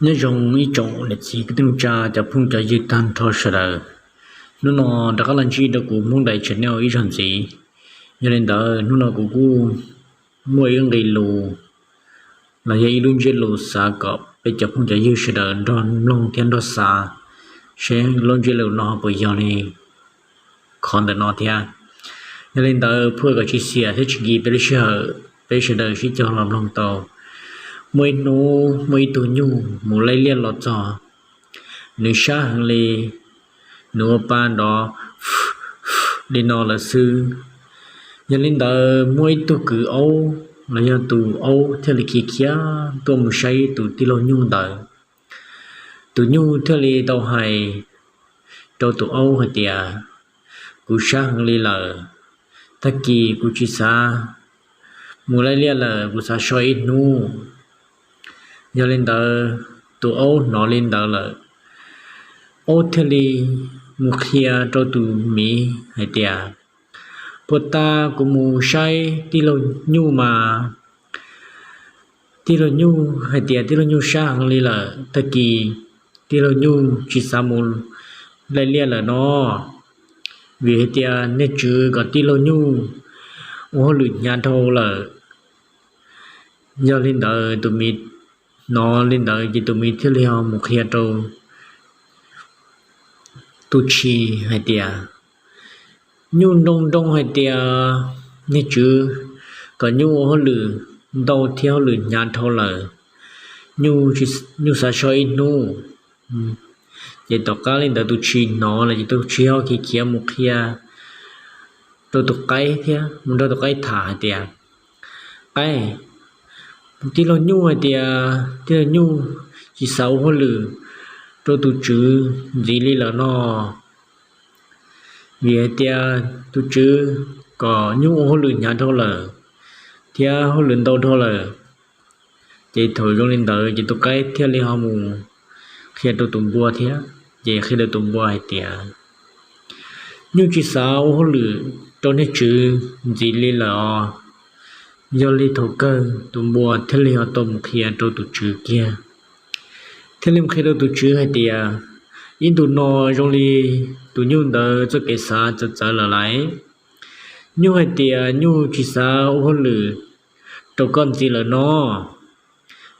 Nyob zoo ib tsoom niam txiv kwv tij neej tsa cov phooj cov ywg tag nrho sawv daws. Hnub no rov qab los ntsib rau kuv Hmoob Dais channel ib zaug ntxiv. Yog li ntawd hnub no kuv kuj muaj ib nqe lus los yog ib lub ntsiab lus xav kom peb cov phooj cov ywg sawv daws nrog mloog thiab nrog xav seb lub ntsiab lus no puas yog li qhov ntawm no thiab. Yog li ntawd phuaj kom tsis xiam thiab tsis nkim peb lub sij hawm, peb sawv daws sib cog los mloog tau. Muaj ib hnub muaj ib tug nyuj mus laij liaj los txog, nws sab heev li, nws ua pa nrov li no lawm xwb. Yog li ntawd muaj ib tug kwv aub los yog tus aub thiaj li khiav khiav tuaj mus saib tus tij laug nyuj ntawd. Tus nyuj thiaj li tau hais rau tus aub hais tias, kuv sab heev li lawm, tag kis kuv tsis xav mus laij liaj lawm, kuv xav so ib hnub. Yog li ntawd tus aub hnov li ntawd lawm, aub thiaj li mus qhia rau tus miv hais tias, puag ta kuv mus saib tij laug nyuj mas tij laug nyuj hais tias tij laug nyuj sab heev li lawm, tag kis tij laug nyuj tsis xav mus laij liaj lawm no, vim hais tias niag tswv kom tij laug nyuj ua hauj lwm hnyav dhau lawm. Yog li ntawd tus miv hnov li ntawd ces tus miv thiaj li ho mus qhia rau tus tshis hais tias, nyuj nroo nroo hais tias niag tswv kom nyuj ua hauj lwm ntau thiab hauj lwm hnyav dhau lawm, nyuj xav so ib hnub. Ces tom qab li ntawd tus tshis hnov lawm ces tus tshis ho khiav khiav mus qhia rau tus qaib thiab mus nrog tus qaib tham hais tias, qaib, tij laug nyuj hais tias tij laug nyuj tsis xav ua hauj lwm rau tus tswv ntxiv li lawm no, vim hais tias tus tswv kom nyuj ua hauj lwm hnyav dhau lawm thiab hauj lwm ntau dhau lawm. Ces thaum zoo li ntawd ces tus qaib thiaj li ho mus qhia rau tus npua thiab, ces qhia rau tus npua hais tias, nyuj tsis xav ua hauj lwm rau niag tswv ntxiv li lawm os. Yog li thaum kawg tus npua thiaj li ho tau mus qhia rau tus tswv kiag, thiaj li mus qhia rau tus tswv hais tias, ib ntus no zoo li tus nyuj ntawd txoj kev xav txawv txawv lawm lauj. Nyuj hais tias nyuj tsis xav ua hauj lwm rau koj ntxiv lawm no,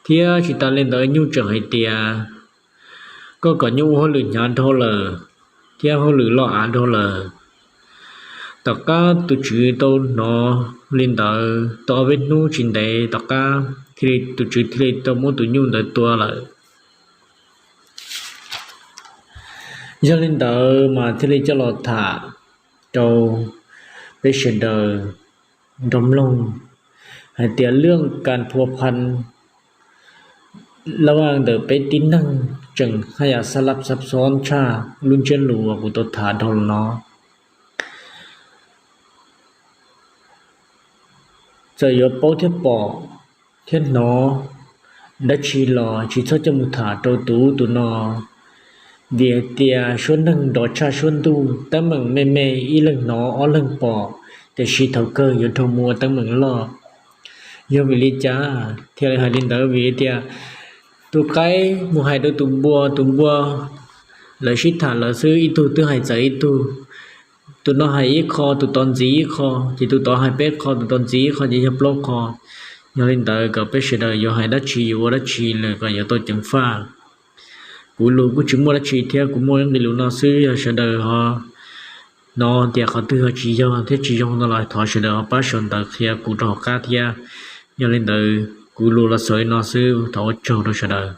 thiab tsis tas li ntawd nyuj tseem hais tias koj kom nyuj ua hauj lwm hnyav dhau lawm thiab hauj lwm loj av dhau lawm. Tom qab tus tswv tau hnov li ntawd tau ob peb hnub tsis ntev tom qab, tus tswv thiaj li tau muab tus nyuj ntawd tua lawm. Yog li ntawd mas thiaj li coj los tham rau peb sawv daws nrog mloog hais tias เรื่องการพัวพันระหว่าง ntawm peb tib neeg tseem haj yam xa lab xab xob tshaj lub ntsiab lus uas kuv tau tham dhau los no. Txawm yuav paub thiab pom thiab hnov dab tsi los tsis txhob coj mus tham rau tus ub tus no, vim hais tias suab neeg nrov tshaj suab ntuj, teeb meem me me ib leeg hnov ob leeg pom, tiam sis thaum kawg yuav raug mus ua teeb meem loj. Yog vim li cas thiaj li hais li ntawd? Vim tias tus qaib mus hais rau tus npua, tus npua lawv sib tham lawv xwb, ib tug twb hais txawv ib tug. Tus no hais ib qho, tus tod ntxiv ib qho, ces tus tod hais peb qho, tus tod ntxiv ib qho, ces yog plaub qho. Yog li ntawd kom peb sawv daws yuav hais dab tsi yuav ua dab tsi los kom yuav tau ceev faj. Kuv lus kuj tsis muaj dab tsi thiab, kuv muaj ib nqe lus no xwb, yog sawv daws ho hnov tias qhov twg ho tsis yog thiab tsis zoo no los thov sawv daws ho pab sau ntawv qhia kuv rau hauv qab thiab. Yog li ntawd kuv lus los xaus li no xwb, thov ua tsaug rau sawv daws.